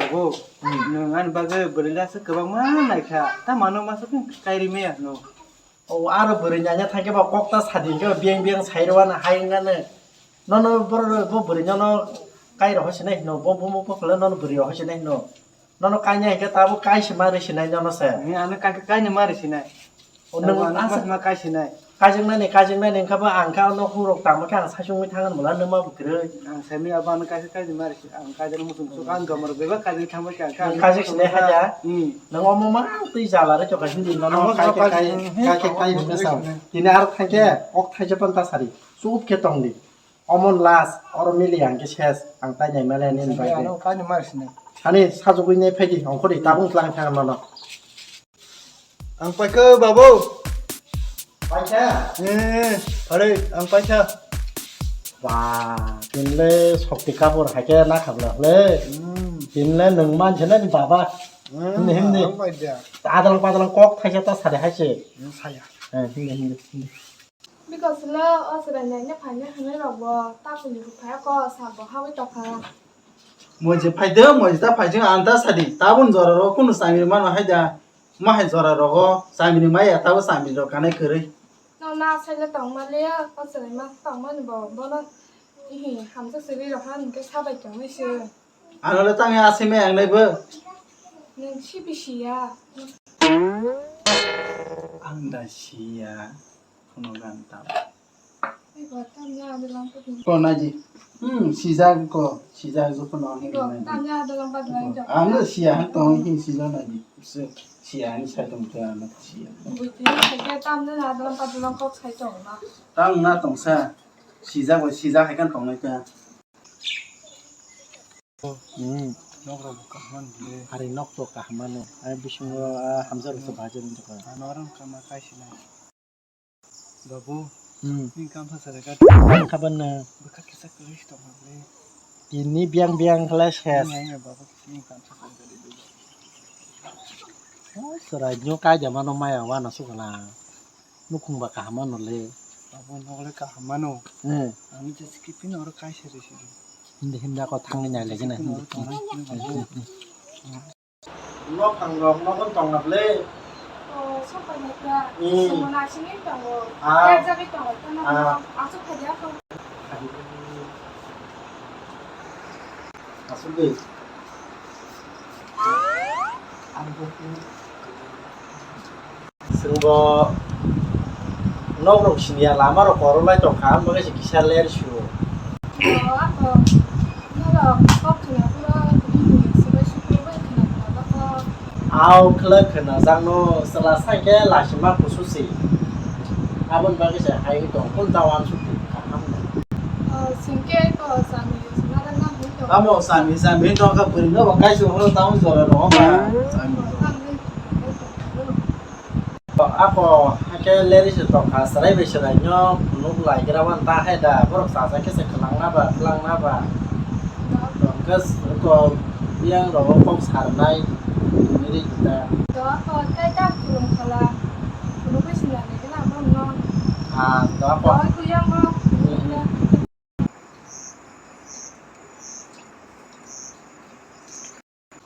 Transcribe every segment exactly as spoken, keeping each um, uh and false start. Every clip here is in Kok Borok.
Bo, hmm, nwng ani bagwi bwrwi rasa kwbangma naikha. Ta mano masa tong kairi maya no. O aro bwrwi nanya thangke ba kok ta sadi hwnkhe ba biyang biyang sairo ano hai wngkha ne. Nono boro bo bwrwi nono kai rohor sinai hino, bo bo bo phela nono bwrwi rohor sinai hino. Nono kaina hwnkhe tabo kai se ma rwi sinai nono se. Ni ano kai kai ni ma rwi sinai. O nwng asa ma kai sinai. Kajwknani, kajwknani wngkha ba ang khe ano hurok tangma khe ang saichungwi thangani bwla nwng ma bo kwrwi. Ang semi abo ano kai kai ni ma rwi sinai. Ang kai jani muchung chuk ang gomor bebak kai jani thangma khe ang kha. Nwng kajwk sinai hai da. Hmm. Nwng omo ma twi jala rwi tokha hindi nono kai kai kai kai kai. Tini aro thangke ok thaisa pan ta sari. Chup khe tong di. Omo last, oro mili ang khe ses, ang tai nai male nini bagwi. Ano kani mar sini. Ani sajugwi nai phai di, ongkhor di, tabung tlang thang nono. Ang paikha, babu. Paikha? Eh, pare, ang paikha. Ba, tinle sokti kapur haikhe na khabla le. Hmm. Tinle nwng manse na ni baba. Hmm, hindi, hindi. Ang paikha. Adalang padalang kok thaisa ta sade haise. Hmm, saya. Eh, hindi, hindi, hindi. Bikoslo o chwrai naina phaina hwnwi rokbo tabukni bwphai o kok sabo hawi tongkha. Moje phaitwng, moje ta phaitwng, ang ta sadi, tabun jora rogo kunu chamiri mano hai da, ma hai jora rogo chamiri maya, tabo chamiri rok kanai kwrwi. No na saila tongma le, o chwrai ma tongmani bo, bono, ihi, hamjak chwrai rok han hwnkhe sabai tongnai se. Ano le tangwi aswk mai ang nai bo. Nwng sibi siya. Ang da siya. Kono gan tam. Ego tam ya adalang pati. Ko naji. Hmm, sijak ko, sijak joto no hin naji. Tam ya adalang pati lang jok. Ano siya han tong hin sijak naji. Se siya han sai tong te ano siya. Buti ke tam ya adalang pati lang kok sai tong ma. Tam na tong sa. Sijak bo sijak hai kan tong nai ta. Hmm. Nok rok bo kaham mano le. Hari nok to kaham mano. Ai bisingo, ah, hamjak rok to bajar wng tongkha. Ano orang kama kai sinai. Babu, hmm, ni kam sa sare ka. Ang kaban na. Bwkha kisa kwrwi tongma le. Tini biang biang khlai ses. Ni ai babu ni kam sa sare ka. Oh, chwrai nyo kai da mano maya wana sukala. Nukhung ba kaham mano le. Abo nok le kaham mano. Hmm. Ani je skipin oro kai siri siri. Hindi hindi ako thangwi nai le gana hindi. Nok thang rok nok tong na le. Oh, sopai na ka. Hmm. Simo na sini tongo. Ah. Ya jabi tongo. Tana asuk khaja ko. Asugwi. Chwngbo nok rok siniya lama rok korok lai tongkha, omo khe se kisa ler su. Oh, ako. Norok kok khna phuru tini se bai sukru bai khna khna ba kok. Au khlai khna jang no chwla sai khe lasima kusu si. Aboni bagwi se hai tong kul dawan su kaham. Oh, singke ko sami singara na hui to. Amo sami sami to ka buri no ba kai su ho tang jora no ba. Sami. Ako hake leri se tongkha, chwrai bai chwrai no phunuk lai gra wan ta hai da, borok chacha khe se khwlangna ba, khwlangna ba. Tongkhe ko yang rogo kok sarnai, nini kita. Do ko tai ta khulum khala, khulum bai sila ne gana mo no. Ah, do ko. Do ko yang mo.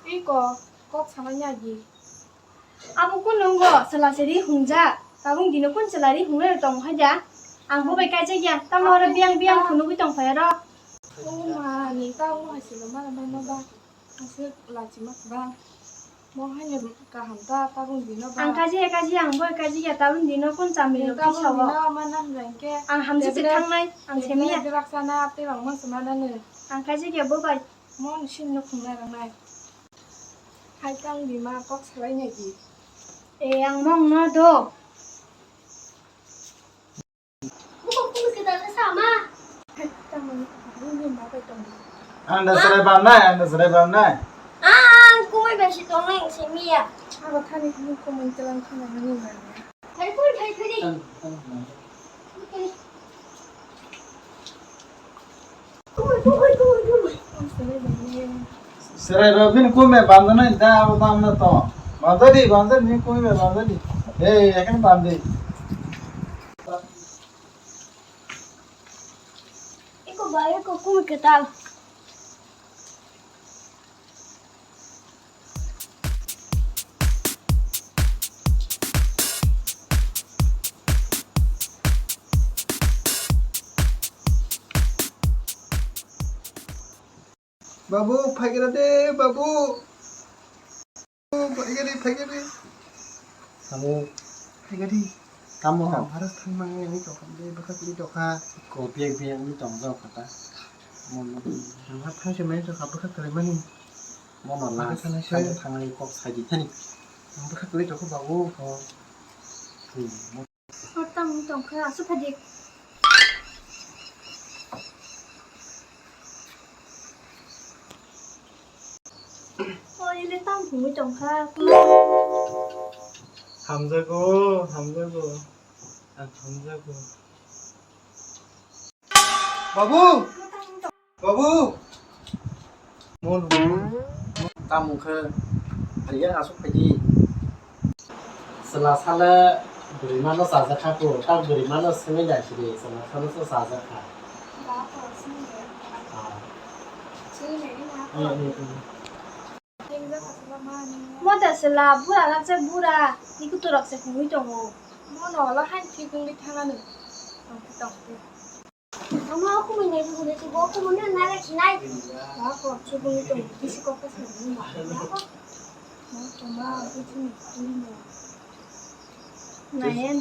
Iko, kok sanai ya di. Abo kun nungo, sela seri hungja. Tabung dino kun sela ri hungnai tong haja. Ang bo bai kaijak ya. Tamo oro biang biang phunugwi tong phai oro. O ma, ni ta mo hai selo mala mano ba. Ase lachi mak ba. Mo hai ne kaham ta tabung dino ba. Ang kaji ya kaji ang bo kaji ya tabung dino kun chamri rok tabung dino ma na hwnkhe. Ang hamjak se thangnai, ang semiya. Drak sana te bang ma se ma na nung. Ang kaji ya bo bai. Mo ni sin no khungnai rangnai. Hai tang di ma kok salai nai di. E ang mong no do. Buko buko kita ke sama. Hai tang ni ni ma bai tong. Ang da serai bam nai, ang da serai bam nai. Ang kumai bai si tong nai si miya. Abo thani ni kumai telang khana ni ma. Thai phuri, thai phuri. Serai ba bini kumi bamjana da abo bamna to. Bamjadi, bamjadi, bini kumi ba bamjadi. Ei, ekan bamdi. Iko ba, iko kumi ketal. Babu, phaikra de, babu. Phaikari, phaikari. Tamo. Phaikari. Tamo. Tamo haras thangmani ani tokha de, bwkha kwrwi tokha. Ko biak biak ni tong jao kha ta. Mono. Ang ha thang se mani tokha, bwkha kwrwi mani. Mono la. Bwkha kwrwi se. Thang, thangwi kok sai di thani. Ang bwkha kwrwi tokha babu. Oh. Hmm. Hor tamo tongkha, aswk phaidi. O, ile tamo phungwi tongkha. Hamjago, hamjago. Ang hamjago. Babu! Babu! Mon, mon. Tamo khe phaiya aswk phaidi. Chwla sale bwrwi mano chajakha ko, tak bwrwi mano swngwi naisidi, chwla sale se chajakha. Ah. Eh, eh, eh. Moda sela bura rok se bura, ni kutu rok se hungwi tongo. Mono olo hain thik wngwi thangano. Tongkhe tongkhe. Ama okumui nai bumui nai tubo okumui no nai rek nai. Ba ko chubung to bisi kok ka sa ni ma. Ba ko. Ma ko ma ko chini ni ma. Nayan.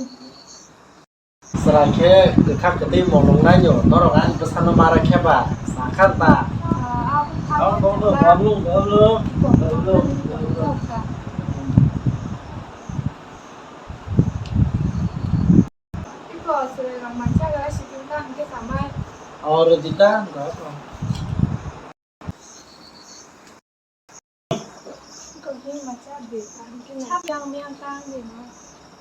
Sra khe kwthak kwtwi molong nai no norok ani bwsano mara khe ba sakhan ta. Abo ko no bablu bablu bablu bablu. Iko sere rang mancha ga sikin ta hingke samai. Oro dita ga ko. Iko hing mancha de ta hingke na. Sab yang miyang ta hingke na.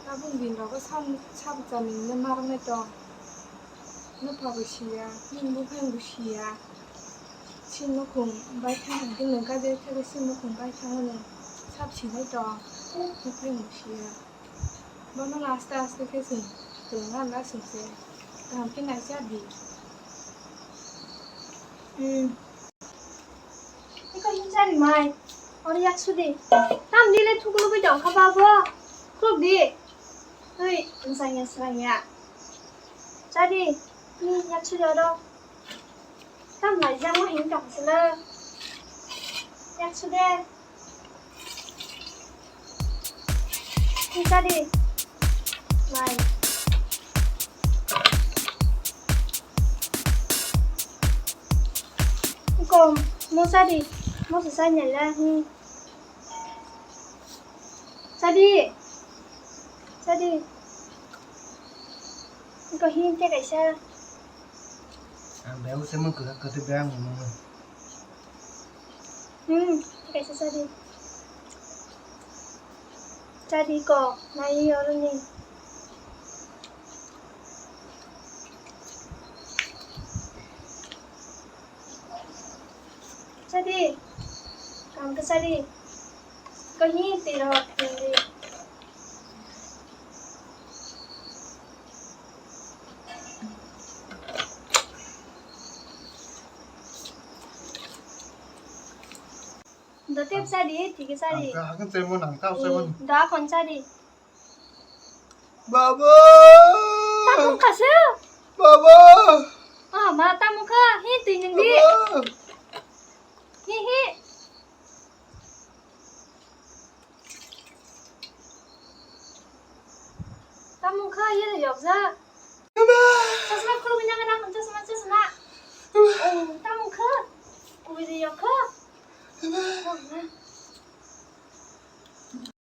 Tabun din rogo sam sab jani ne marang ne tong. Nupha bo siya, nini buphang bo siya. Sin mukhung bai thang hingke nung kaje theke sin mukhung bai thang ne. Sab sinai tong. Buphang bo siya. Bono aste aste khe chwng kwrwngna na chwngse kaham khe naisa di. Hmm. Eko hinjari mai. Oro yak sudi. Tam dile thukulu bai tong kha babo. Khuluk di. Oi, nsang ya srang ya. Chadi. Ni yak sudi oro. Tam laijak ma hin tong sila. Yak sudi. Sadi. Mai. Ko mo sadi. Mo sadi la. Hmm. Sadi. Sadi. Ko hin te kaisa. Ang bel se mo ko ko te bel mo. Hmm, kaisa chadi. Chadi ko, nai oroni. Chadi, kam ka chadi. Ko hi tiro, hindi. Da tep sadi, tike sadi. Ang ka hakan cemo nang tau cemo. Hmm, da kon sadi. Baba. Tamung kasu. Baba. Ah, ma tamung ka, hi tui nang di. Baba. Hi hi. Tamung kha yele yokjak. Chasma khulugwi nang nang chasma chasma. Oh, tamung kha. Kubui de yok kha. Oh, na.